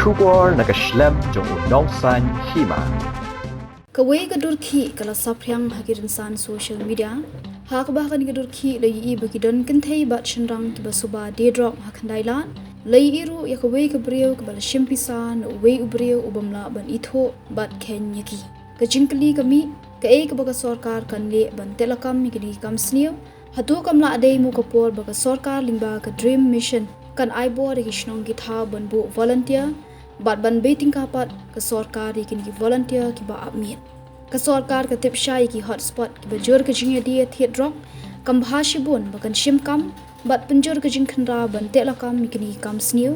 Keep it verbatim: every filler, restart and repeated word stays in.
Khubor na ka shlem jong u Nongsaiñ Hima. Kawei ka dur khih ka la saphriang ha ki rynsan social media, ha kaba ha kane ka dur khih la ïohi ba ki don kynthei bad shynrang kiba suba die drok ha Khyndailad. La ïohi ruh ïa kawei ka briew kaba la shim pisa na uwei u briew u bym lah ban ithuh bad kheiñ ïa ki. Ka jingkylli ka mih, kaei kaba ka sorkar kan leh ban tehlakam ïa kine ki kam sniew? Hato kam lah dei mo ka por ba ka sorkar lyngba ka DREAM Mission kan ai bor ïa ki shnong ki thaw ban buh volunteer, bad ban bei tyngka pat ka sorkar ïa kine ki volunteer kiba ap miet? Ka sorkar ka tip shai ïa ki hotspot kiba jur ka jingïadie thied drok, kam bha shibun ba kan shim kam bad pynjur ka jingkhynra ban tehlakam ïa kine ki kam sniew?